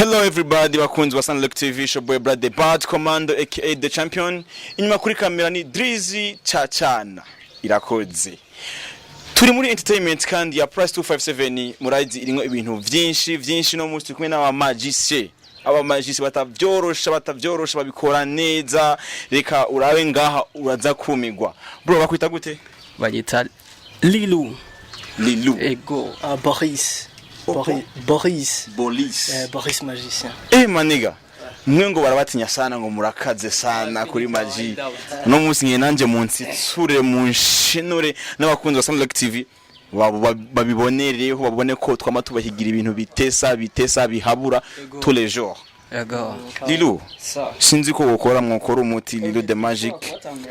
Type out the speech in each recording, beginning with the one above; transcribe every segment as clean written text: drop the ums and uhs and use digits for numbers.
Hello everybody, bakunzi ba Sunlock TV, show boy Brad the Bad Commando aka The Champion. Inyuma kuri kamera ni Drizzy Chachana. Irakoze. Turi muri entertainment kandi ya Plus 257. Murazi irimwo ibintu vyinshi vyinshi. No munsi turi kumwe n'aba magicien. Aba magicien batavyorosha, batavyorosha, babikora neza. Reka urabe ngaha, uraza kumigwa. Bro, bakwita gute? Banyita Lilu. Lilu. Ego. Ah, Boris. Boris. Boris. Boris. Boris magicien. Eh, maniga mwe ngo barabatinya sana, ngo murakaze sana kuri magie. No munsi ngiye nanje munsitsure, munshinure, n'abakunzi ba Sunlock TV babibonereho, babone ko twama tubahigira ibintu bitesa bitesa bihabura tous les jours. Ego. Lilu, Sa. sinzi ko wokora, mwokora umuti Lilu the Magic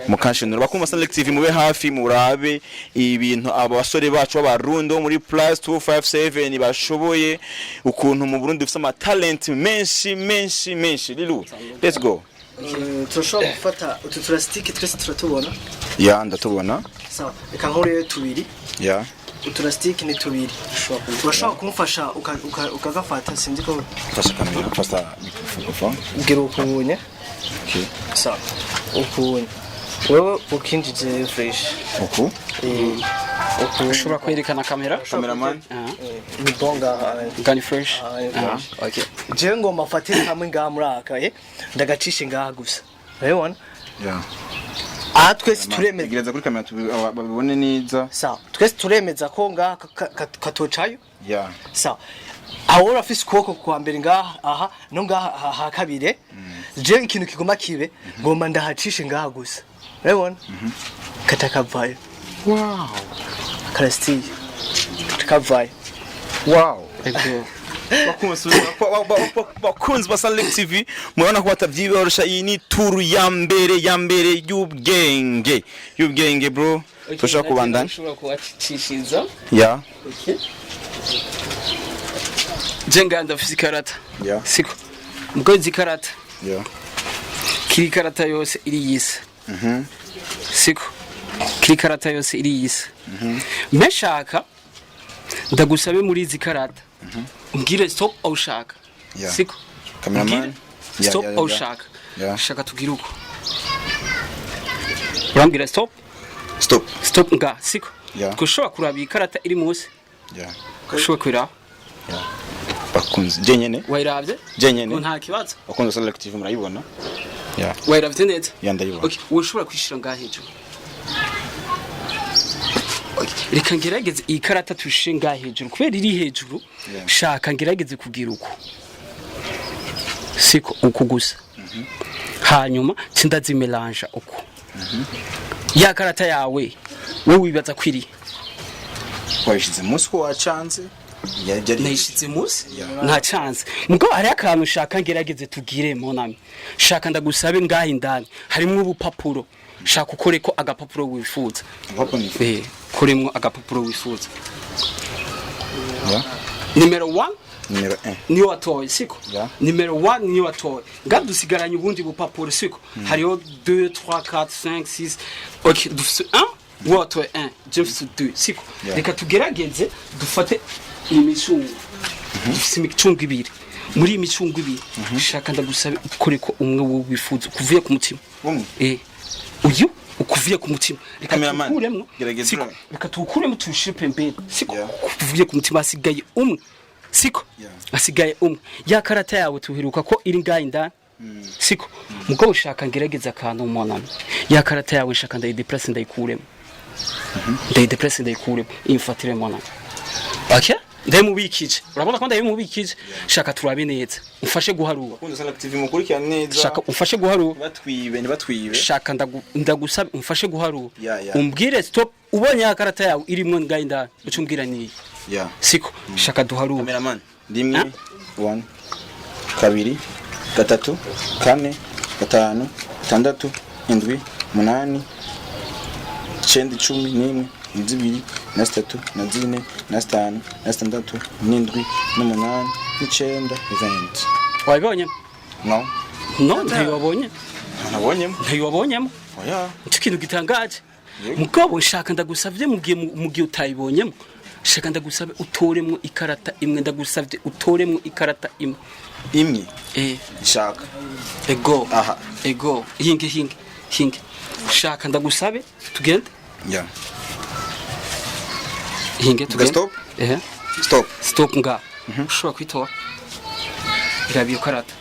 mukanshinura. Bakumva Sunlock TV, mube hafi murabe ibintu aba basore bacu b'Abarundi bo muri Plus 257 bashoboye, ukuntu mu Burundi dufite ama talent menshi menshi menshi. Lilu, let's go. Turashobora gufata utu turasitike, twese turatubona? Ya, ndatubona. Sawa, reka nkureyo tubiri. Ya. Uturasitike ni tubiri. Urashobora kumufasha ukagafata, sinzi ko Fasha kamera, fasha microphone. Ugira ukubunye. Okay. Sawa, ukubunye wewe ukinjije fresh. Uku? Eh, uku. Ushobora kwerekana kamera? Cameraman. Ah. Ni bon ngaha. Gani fresh. Ah, ni Ah, fresh. okay. Jewe ngomba mfate hamwe ngaha muri aka, ndagacishe ngaha gusa, urabibona? Ya. Aha twese turemeza. Tegereza kuri kamera babibone neza. Sawa, twese turemeza ko ngaha katocayo. Ya. Sawa, aho urafise ukuboko kwa mbere ngaha, aha no ngaha aha ha kabiri. Je ikintu kigoma kibe ngomba ndahacishe ngaha gusa, urabibona katakavayo. Wow. Karasitiye katakavayo. Wow. Ego. Bakunzi ba Sunlock TV, murabona ko batavyiborosha. Iyi ni turu ya mbere ya mbere y'ubwenge y'ubwenge. Bro, turashobora kubandanya. Ushobora kubacishiza. Ya. Okay. Je ngaha ndafise ikarata. Ya. Siko. Mugo izi karata. Ya. Kiri karata yose iri yisa. Siko. Kiri karata yose iri yisa. Meshaka ndagusabe muri izi karata. Umbwire stop aho ushaka. Ya. Siko. Cameraman. Umbwire Ya, stop ya, ya, aho ya. ushaka. Ya. Shaka tugire uko. Urambwira stop. Stop. Stop nga, siko. Ya. Kushobora kuraba iyi karata iri munsi. Ya. Ushobora kuyiraba. Ya, bakunzi, je nyene. Wayiravye? Je nyene. Ngo nta kibazo. Bakunzi ba Sunlock TV, murayibona? Ya. Wayiravye neza? Ya, ndayibona. Okay, wowe ushobora kwishira ngaha hejuru. Okay, reka ngerageze iyi karata tuyishire ngaha hejuru kubera iri hejuru. Yeah. Shaka ngerageze kugira uku. Siko, uku gusa. Hanyuma cindazimelanja uku. Ya karata yawe wowe wibaza ko iri Wayishize munsi ko wacanze yari. Nayishize munsi. Yeah. Nta chance. Mugabo hariho akantu shaka ngerageze tugire, mon ami. Shaka ndagusabe, ngaha indani harimwo ubupapuro, shaka ukore ko agapapuro wifuza. Agapapuro nifuza. Eh, kuremwo agapapuro wifuza. Ya. Nimero 1. Nimero 1. Niyo watoye, siko? Yeah. Nimero 1 niyo watoye. Nga dusigaranye ubundi bupapuro, siko? Hariho 2, 3, 4, 5, 6. Okay, dufise 1, wowe watoye 1, je mfise 2, siko? Yeah. Reka tugerageze dufate imicungo. Dufise imicungo ibiri. Muri iyi micungo ibiri, shaka ndagusabe ukore ko umwe wowe wifuza kuvuye ku mutima. Umwe? Eh, uyu ukuvuye ku mutima. Reka Cameraman, tuwukuremwo. gerageza Siko? urabe. Reka tuwukuremo, tuwushire pembeni, siko? Yeah. Kuvuye ku mutima, hasigaye umwe, siko? Yeah. Hasigaye umwe. Ya karata yawe tuheruka ko iri ngaha indani, siko? Mugabo ushaka ngerageza akantu, mon ami. Ya karata yawe nshaka ndayideplace, ndayikuremo, ndayideplace, ndayikuremo, imfatire, mon ami. Okay, ndayimubikije. Urabona ko ndayimubikije. Shaka turabe neza, umfashe guharura. Bakunzi ba Sunlock TV, mukurikirane neza. Shaka umfashe guharura. Ntibatwibe, ntibatwibe. Shaka ndagusaba umfashe guharura. Ya. Umbwire stop ubonye ya karata yawe irimwo ngaho indani, uca umbwira niyi. Ya. Siko? Shaka duharure. Cameraman, rimwe, 1, kabiri, gatatu, kane, gatanu, gatandatu, indwi, umunani, icenda, 11, na zibiri, na zitatu, na zine, na zitanu, na zitandatu, n'indwi, n'umunani, n'icenda, 20. Wabibonye? No. No, ntayo wabonye? Ntabonyemo. Ntayo wabonyemo? Oya. Nicyo kintu gitangaje. Yego. Mugabo nshaka ndagusavye, mu gihe utayibonyemo. Shaka ndagusabe utoremwo ikarata imwe, ndagusavye utoremwo ikarata imwe. Imwe? Eh. Nshaka. Ego. Aha. Ego, hinge, hinge, hinge. Shaka ndagusabe tugende. Yeah. Hinge, tugende. Stop? Eh. Stop. Stop nga. Ushobora kwitora. Iraba iyo karata,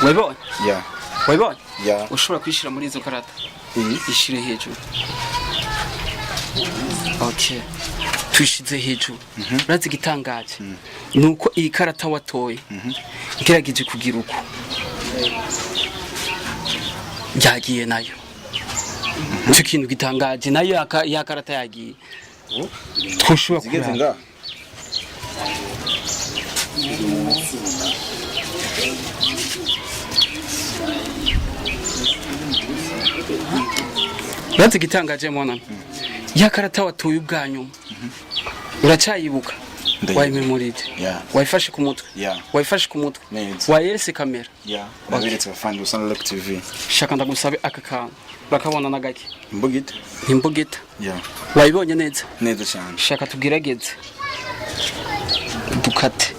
wabibonye? Yeah. Wabibonye? Yeah. Ushobora kuyishyira muri izo karata. Iyi. Ishire hejuru. Okay, tuyishize hejuru. Urazi igitangaje ni uko iyi karata watoye, ngerageje kugira uko yagiye nayo. Nicyo kintu gitangaje, nayo ya karata yagiye. Twoshobora Zigeze kuraba. nga. Urazi igitangaje, mwana, ya karata watoye ubwa nyuma uracyayibuka? Ndayibuka. Wayimemorije? Yeah. Wayifashe ku mutwe? Yeah. Wayifashe ku mutwe? Neza. Wayerese kamera? Yeah. Naberetse abafana ba Sunlock TV. Shaka ndagusabe aka kantu, urakabona na gake? Imbugita. Ntimbugita. Yeah. Wayibonye neza? Neza cyane. Shaka tugerageze dukate.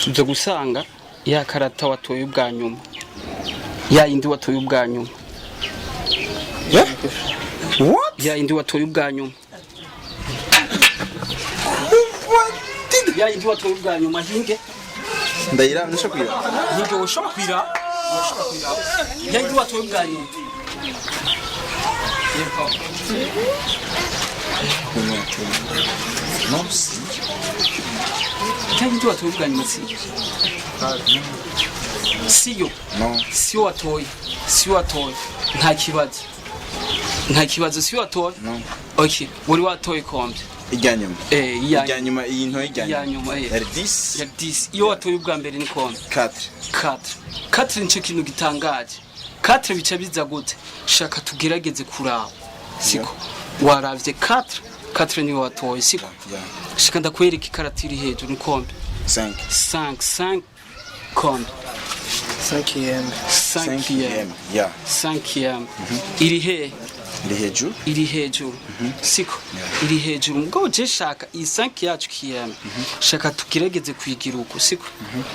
Tuza gusanga ya karata watoye ubwa nyuma, ya yindi watoye ubwa nyuma. Yeah. What? Ya yindi watoye ubwa nyuma. What? Did Ya yindi watoye ubwa nyuma, hinge. Ndayira ndashaka kwira. Hinge, ushobora kwira, ya yindi watoye ubwa nyuma. Yepfo. No. Si. Ya yindi watoye ubwa nyuma siyo, siyo? No. Siyo watoye, siyo watoye. Nta kibazo, nta kibazo, siyo watoye. No. Okay, wari watoye combien? Ijya nyuma. Eh, iya. Ijya nyuma, iyi nto ijya Iya nyuma, eh. Yari 10. Ya 10. Iyo watoye ubwa mbere ni combien? 4. 4. 4, nicyo kintu gitangaje. 4 bica biza gute? Shaka tugerageze kuraba, siko? Waravye 4, 4 niwe watoye, siko? Yeah. Shaka ndakwereka ikarata iri hejuru, ni combien? 5. 5, 5, combien? 5. 5. Yeah. 5 iri he? Iri hejuru. Iri hejuru, siko? Iri hejuru. Mugabo je shaka iyi 5 yacu kiyeme, shaka tugerageze kuyigira uko, siko?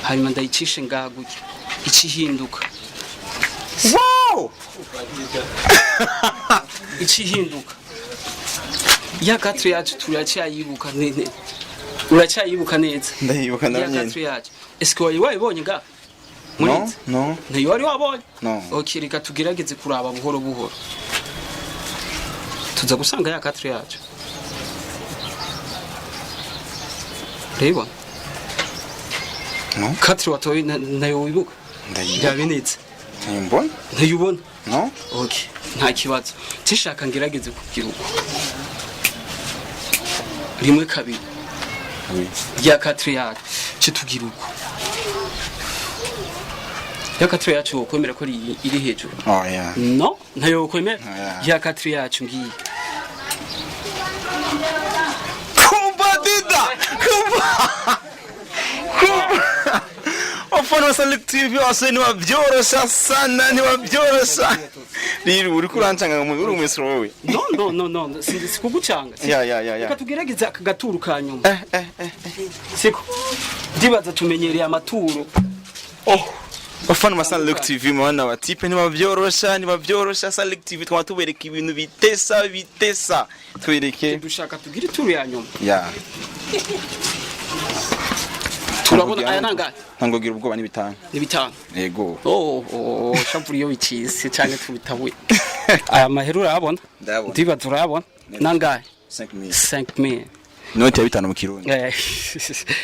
Hanyuma ndayicishe ngaha gutya, icihinduka. Wow! Icihinduka. Ya quatre yacu turacyayibuka nene? Uracyayibuka neza? Ndayibuka nawe Ya nyene. quatre yacu, eske wari wayibonye nga muri No, izi? no. Ntayo wari wabonye? No. Okay, reka tugerageze kuraba buhoro buhoro. Tuza gusanga ya quatre yacu. Urayibona? No. Quatre watoye nayo wibuka? Ndayibuka. Byabinitse. Ntimbona. Ntayubona? No. Okay, nta kibazo. Tishaka ngerageze kugira uko, rimwe, kabiri. Oui. Rya quatre yacu ce tugira uko. Ya quatre yacu wokwemera ko iri hejuru? Oh yeah. No, ntayo wokwemera. Yeah. Ya quatre yacu ngiyi. Kumba dida! Kumba! Kumba! Wafana wa Sunlock TV wase, ntiwabyorosha sana, ntiwabyorosha. Rero uri kurancanga mu uri umesro wowe. No, no, no, no, sikugucanga. Ya. Reka tugerageze aka gaturu ka nyuma. Eh eh eh. Siko ndibaza tumenyereye amaturo. Oh. Bafana ba Sunlock TV, mwana wa type, ntibabyorosha, ntibabyorosha. Sunlock TV twaba tubereka ibintu bitesa bitesa. Twereke. Dushaka tugire ituru ya nyuma. Ya. Turabona aya nangahe? Ntangogira ubwoba, ni 5. Ni 5? Yego. Oh, shavuri iyo bicise canke tubitabuye. Aya mahera urayabona? Ndayabona. Ndibaza urayabona. Nangahe? 5000. 5000. Inoti ya 5 mu Kirundi. Eh,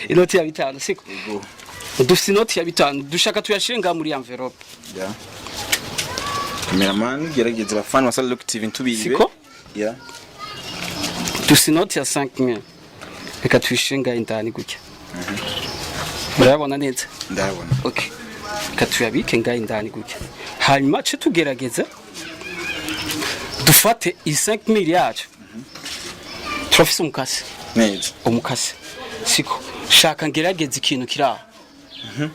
inoti ya 5, siko? Yego. Dufise inoti ya 5, dushaka tuyashire ngaha muri envelope. Ya. Cameraman, gerageza abafana ba Sunlock TV ntubibe. Siko? Ya. Dufise inoti ya 5000, reka tuyishire ngaha indani gutya. Urayabona neza? Ndayabona. Okay. Reka tuyabike ngaho indani gutya, hanyuma ce tugerageza dufate iyi 5000 yacu. Turafise umukasi. Neza. Umukasi, siko? Shaka ngerageza ikintu kiri aho.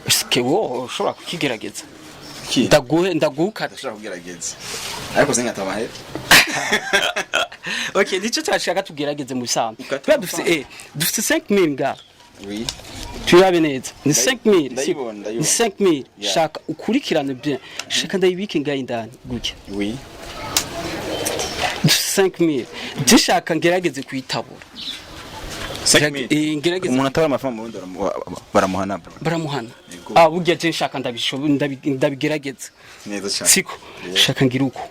Sike wowe ushobora kukigerageza? Ki? Ndaguhe, ndaguhukate. Ndashobora kugerageza, ariko singata amahera. Okay, nicyo cyashaka tugerageze mu bisanzwe. Ukate. Kubera dufise dufise 5000 ngaha. Oui. Turabe neza, ni 5000, siko? Ndayibona, ndayibona. Ni 5000. Yeah. Shaka ukurikirane bien, shaka ndayibike ngaho indani gutya. Oui. Dufise 5000, je ngerageze kuyitabura. 5000? Ngerageze. Umuntu atabara amafaranga mu Burundi baramuhana, bro. Baramuhana. Yego. Ah, burya je nshaka ndabigerageza. Neza cyane. Siko? Shaka ngira uko.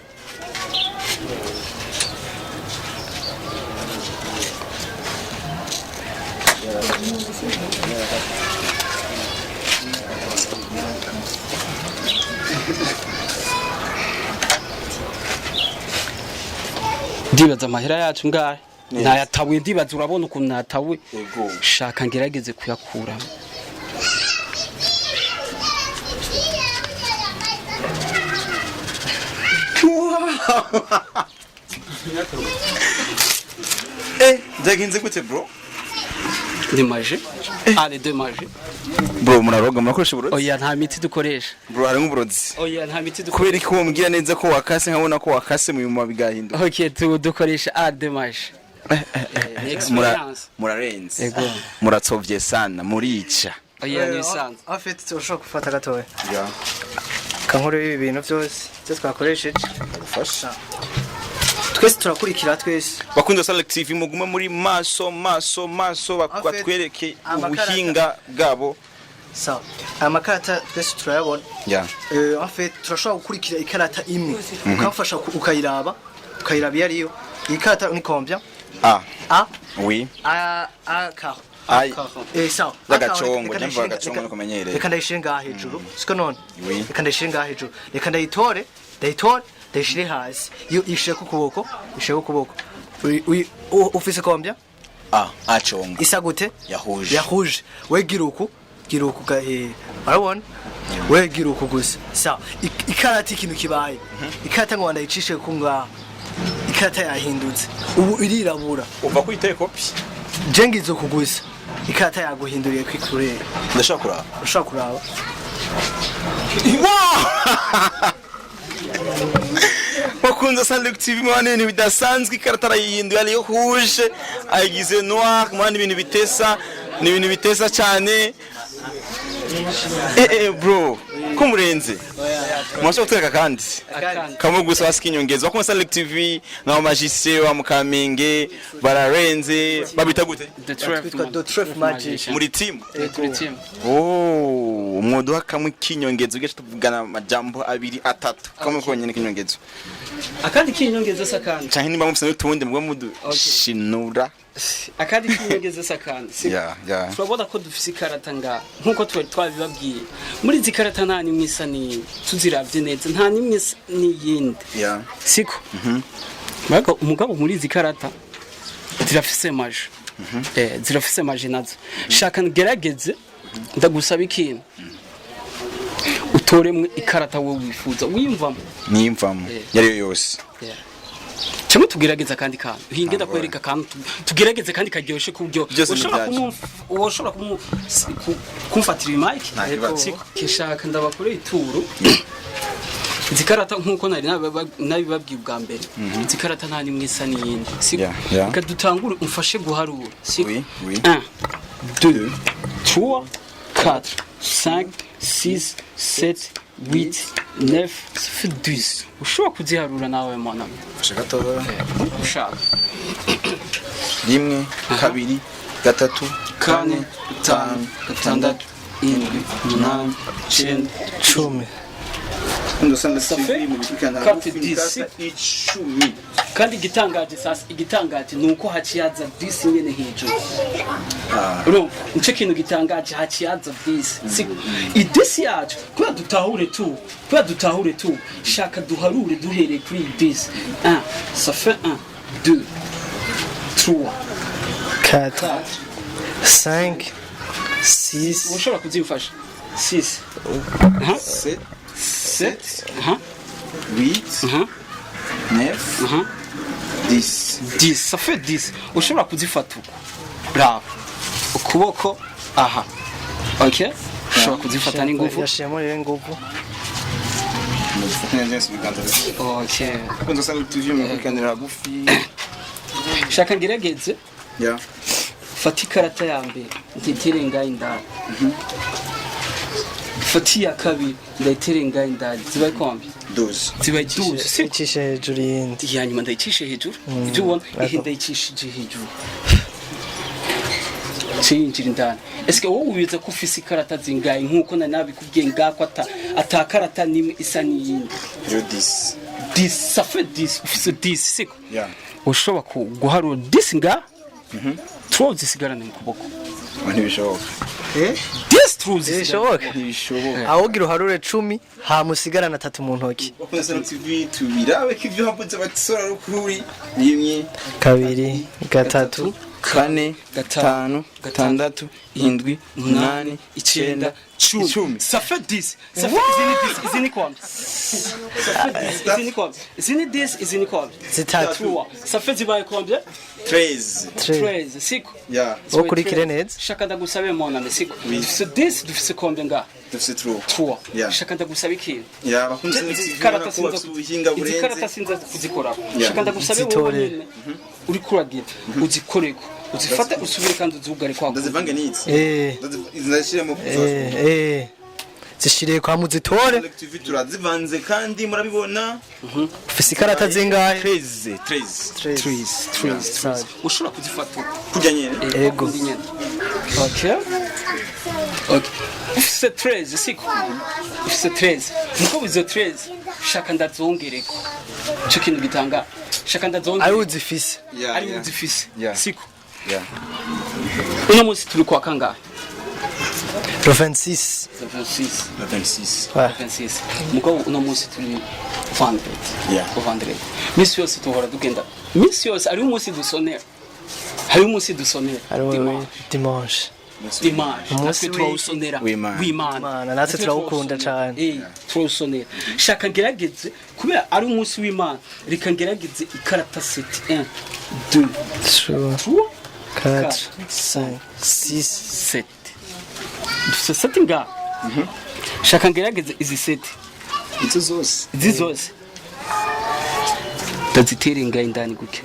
Ndibaza amahera yacu ngahe. Neza. Nayatabuye, ndibaza urabona ukuntu natabuye. Yego. Shaka ngerageze kuyakuramo. Byagenze gute, bro? Ni magie, allez, de magie. Bro, muraroga? Murakoresha uburozi? Oya, nta miti dukoresha. Bro, harimo uburozi. Oya, nta miti dukoresha. Kubera ko wambwira neza ko wakase, nkabona ko wakase, mu nyuma bigahinduka. Ok, tu dukoresha art de magie. Ni experience. Murarenze. Yego. Muratsovye sana, murica. Oya, ni ibisanzwe. En fait, urashobora gufata gatoya. Yeah. Kankuru, ibi bintu byose byo twakoresheje. Ndagufasha. Twese turakurikira twese. Bakunze Select TV, mugume muri maso maso maso. En fait, Batwereke amakarata- ubuhinga bwabo. Sawa, amakarata twese turayabona. Yeah. En fait, turashobora gukurikira ikarata imwe, ukamfasha ukayiraba, ukayiraba iyo ariyo. Iyi karata ni combien? Ah. A. Oui. A A karo. Ai. Sawa. Y'agacongo, Reka njya mvuga agacongo niko menyereye. Reka ndayishire ngaha hejuru, siko none? Oui. Reka ndayishire ngaha hejuru, reka ndayitore, ndayitore, ndayishire hasi. Iyo ishire ku kuboko, ishire ku kuboko. Ufise combien? Ah, acongo. Isa gute? Ya rouge. Ya rouge. We gira uku, gira uku gahe, urabona? We gira uku gusa. Sawa. Ikarata, ikintu kibaye, ikarata ngo ndayicishe ku ngaha, ikarata yahindutse, ubu irirabura. Uva kwiteye kopi. Je ngize uku gusa, ikarata yaguhinduriye kwikurere. Ndashaka kuraba. Ushobora kuraba. Wow! Bakunze Select TV, mwana, ibintu bidasanzwe. Ikarata arayihinduye, ariyo rouge ayigize noir. Mwana, ibintu bitesa, ni ibintu bitesa cyane. Bro, ko murenze, mwashobora kutwereka kandi Akandi. kamwe gusa basika inyongezo. Bakunze Select TV, nka magicien wa Mukamenge bararenze. Babita gute? The Tref. Twitwa The Tref Magician. Muri team? Turi team. Oh, mwoduha kamwe k'inyongezo ugaca tuvugana amajambo abiri atatu, kamwe konyene k'inyongezo. Akandi k'inyongeza se akandi? Canke nimba mufise n'utundi mugwe mudushinura. Akandi k'inyongeza se akandi, siko? Yeah. Turabona ko dufise ikarata ngaha, nk'uko twari twabibabwiye. Muri izi karata nta nimwe isa n'iyindi, tuziravye neza nta nimwe isa n'iyindi. Siko? Mugabo muri izi karata zirafise magie, zirafise magie nazo. Shaka ngerageze ndagusaba ikintu, utoremwe ikarata wowe wifuza, wiyumvamo. Niyimvamo? Yariyo yose. Cyangwa tugerageze akandi kantu hinge, Ntabwo. ndakwereka akantu tugerageze kandi karyoshe ku buryo Byose ni ushobora ibyacu. ushobora kumfatira iyi mic. Nta kibazo. Siko? Kishaka ndabakoreye ituru. Izi karata, nk'uko nari nabibabwiye ubwa mbere, izi karata nta nimwe isa n'iyindi, siko? Yeah. Reka dutangure, umfashe guharura, siko? Oui, oui. 1, 2, 3, 4, 5, 6, 7, 8, 9, 10. Ushobora kuziharura nawe, mwana? Fasha gatoya. Ushaka. Rimwe, kabiri, gatatu, Kane, gatanu, gatandatu, indwi, umunani, icenda. 10. Ça fait quatre, dix. 10. Kandi igitangaje sasa, igitangaje ni uko haciye haza dix nyene hejuru. Urumva nico kintu gitangaje, haciye haza dix. I dix yacu, kubera dutahure tu, shaka duharure duhereye kuri iyi dix. 1, ça fait 1, 2, 3, 4, 5, 6. Ushobora kuzimfasha? 6, 7, 7, aha, 8, aha, 9, aha, 10. 10. Ça fait 10. Ushobora kuzifata uko, bravo, ukuboko aha. Okay, ushobora kuzifata n'inguvu. Yashiramo rero inguvu. Muzifate neza ibiganza bibiri. Okay. Abakunzi ba Sunlook TV, mukurikiranira hagufi. Shaka ngerageze. Yeah. Fata ikarata ya mbere, ntitere ngaho indani. Fata iya kabiri, ndayitere ngaho indani. Zibaye kombi? 12. Zibaye 12, siko? Icishe hejuru y'indi. Iya nyuma ndayicishe hejuru. Ibyo ubona ihe, ndayicishije hejuru, cinjira indani. Eske wowe wibaza ko ufise ikarata zingahe, nkuko nari nabikubwiye ngako ata karata nimwe isa n'iyindi? Rero 10. 10, ça fait 10. Ufise 10, siko? Yeah. Ushobora guharura 10 nga trois zisigarane mu kuboko. Ntibishoboka. Eh. 10 trois zisigarane. Bishoboka. Ntibishoboka. Ahubwo uharure 10, hamusigarana 3 mu ntoki. Bakunzi ba Sunlook TV, tubirabe ko ibyo havuze batisora ari ukuri. Rimwe, Kabiri, gatatu, kane, gatanu, gatanu, gatandatu, indwi, umunani, icenda, 10. icumi. Ça fait 10. Ça fait, izi ni 10, izi ni combien? Ça fait 10, izi ni combien? Izi ni 10, izi ni combien? Zitatu. 3. Ça fait, zibaye combien? 13. 13, siko? Yeah. Ukurikire neza. Shaka ndagusabe, mon ami, siko? Dufise 10, dufise combien nga? Dufise 3. 3. Yeah. Shaka ndagusabe ikintu. Yeah, abakunzi ba Sunlook Izi TV, karata urabona ko sinza bafise ubuhinga izi karata burenze. sinza kuzikorako. Yeah. Shaka ndagusabe wowe Zitore. nyene uriko uragira uzikoreko, uzifate, usubire kandi uzugare kwa. Ndazivange n'izi. Eh. Ndazishiremo. Eh, eh, zishiriye kwa muzitore. Sunlook TV, turazivanze kandi murabibona. Ufise ikarata zingahe? 13, 13. 13, 13. Ushobora kuzifata uko. Kurya nyene. Ego. Kundi nyene. Okay. Okay. Ufise 13, siko? Ufise 13. Muko izo 13 shaka ndazongereko. Ico kintu gitanga. Shaka Ari ndazongereko. uzifise. Yeah, Ari yeah. uzifise. Yeah. Siko? Yeah. Uno munsi turi kwa kangahe? Le 26. 26. 26. Ouais. 26. Mugabo uno munsi turi vendredi. Yeah. Vendredi. Misi yose tuhora tugenda. Misi yose ari umunsi dusonera. Hari umunsi dusonera. Ari wewe. Dimanche. Dimanche. Dimanche. Umunsi Natwe turawusonera. w'Imana. W'Imana. Imana, natwe turawukunda turawusonera. cane. Eh, turawusonera. Shaka ngerageze, kubera ari umunsi w'Imana, reka ngerageze ikarata sept. 1, 2, 3, 3, 4, 5, 6. 7. Dufise sept ngaha. Shaka ngerageze izi sept. Izo zose. Izi zose ndazitera ingahe indani gutya?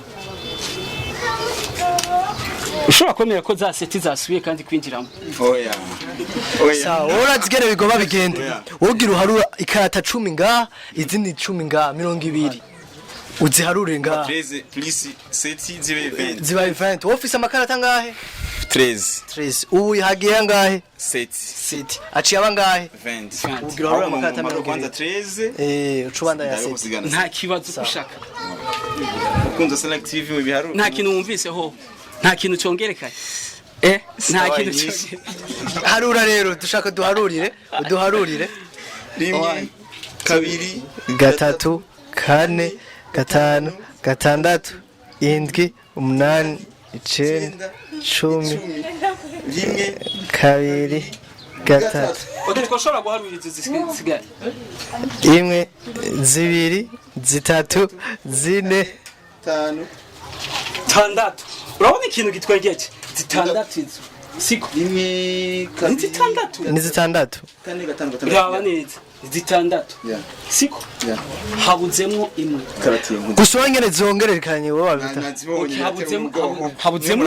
Ushobora kwemera ko za sept zasubiye kandi kwinjiramo? Oya. Oya. Sawa, wowe urazigere bigomba bigende. Yeah. Wogira uharura ikarata 10 ngaha, izindi 10 ngaha, 20. Uziharure ngaha. 13 plus 7 zibe 20. Zibaye 20. Wowe ufise amakarata ngahe? 13. 13. Ubu hagiye angahe? 7. 7. Aciye aba ngahe? 20. Ugira uharure amakarata Kwanza 20. 13. Eh, ucubanda ya Ndayo 7. gusigana. Nta kibazo uko ushaka. Bakunzi ba Sunlook TV, mu biharuro. Nta kintu wumviseho, nta kintu cyongerekanye, nta Sawa, kintu nyinshi. cyongerekanye. Harura rero, dushaka duharurire, uduharurire. Rimwe, kabiri, Gatatu, kane, gatanu, gatandatu, indwi, umunani, icenda, 10, icumi, rimwe, kabiri, gatatu. Okay, twashobora guharura izi zisigaye. Imwe, zibiri, zitatu, zine. Tanu. Tandatu. Urabona ikintu gitwengeje? Zitandatu izo, siko? Rimwe, Ni kabiri, zitandatu. Ni zitandatu. Kane, gatanu, gatandatu. Raba neza, zitandatu. Yeah. Siko? Yeah. Habuzemwo imwe. Karate nkunze. Gusa wowe nyene zongererekanye, wowe wabita. Nazibonye. Habuzemwo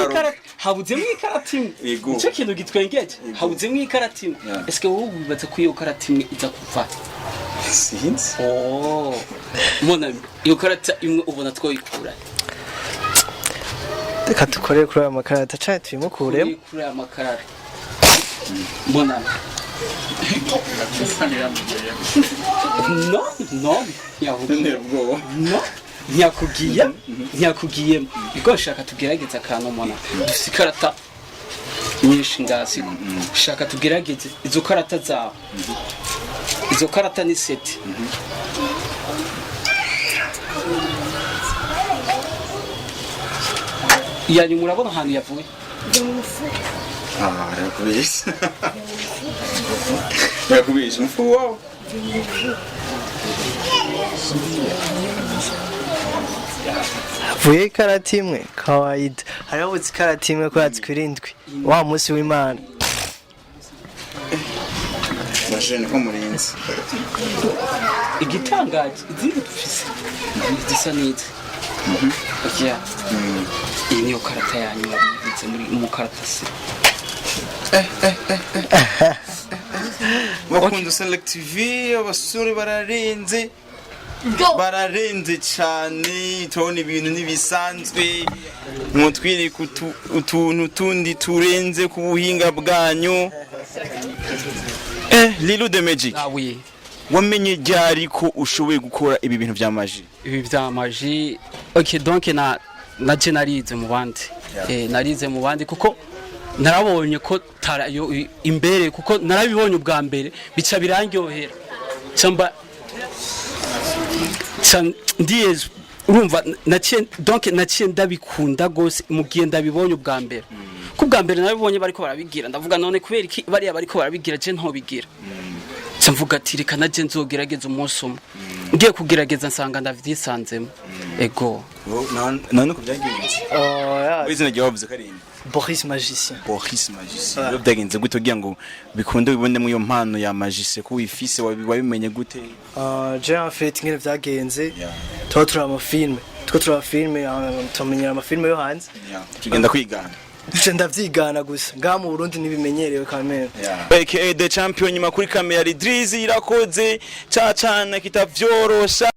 ikarata, habuzemwo ikarata imwe. Yego. Nicyo kintu gitwengeje, habuzemwo ikarata imwe. Yeah. Eske wowe wibaza ko iyo karata imwe iza kuva? Sinzi. Oh, mbona iyo karata imwe ubona twoyikura? Reka dukorere kuri aya makarata canke tuyimukuremo. Kuri aya makarata, mbona no no ntiyavuga. Ntera ubwoba. No, ntiyakubwiye, ntiyakubwiyemo. Ubwo shaka tugerageze akantu. Mbona dufite ikarata nyinshi ngasi, shaka tugerageze izo karata zawe. Izo karata ni sept. Iya nyuma urabona ahantu yavuye? Ah, yakubesha, yakubesha mfu wawe. Havuye ikarati imwe, kawaida. Hariho ikarati imwe ko yazikwira indwi wa munsi w'Imana. Bajene ko murenze. Igitangaje, izindi dufise zisa n'izi. Yeah. Iyi niyo karata yanyu yabitse muri mu karatasi. Bakunda Select TV, abasore bararenze, bararenze cyane. Turabona ibintu ntibisanzwe, mwotwereka utuntu tundi turenze ku buhinga bwanyu. Lilo the Magic. Ah oui. Wamenye ryari ko ushoboye gukora ibi bintu vya magie? Ibi vya magie, okay, donc na je narize mu bandi. Narize mu bandi kuko narabonye ko tara yo imbere, kuko narabibonye ubwa mbere bica birandyohera, camba ca ndiye, urumva, naciye, donc naciye ndabikunda gose mu gihe ndabibonye ubwa mbere, ko ubwa mbere narabibonye bariko barabigira, ndavuga: "None kubera iki bariya bariko barabigira, je ntobigira?" Nca mvuga ati: "Reka naje nzogerageza umunsi umwe." Ngiye kugerageza nsanga ndavyisanzemo, ego. None uko byagenze? Oh, yeah. Izina ryawe wavuze ko ari inde? Boris Magicien. Boris Magicien. Rero byagenze gute kugira ngo bikunde wibonemo iyo mpano ya magicien, ko wifise? Wabimenye gute? Je en fait, ingene vyagenze, tuba turi amafilme, two turi amafilme, turamenyera amafilme yo hanze. Tugenda kwigana. Nce ndavyigana gusa, ngaha mu Burundi ntibimenyerewe kamere. Aka The Champion, nyuma kuri kamera Idrizi, irakoze cacana kitavyorosha.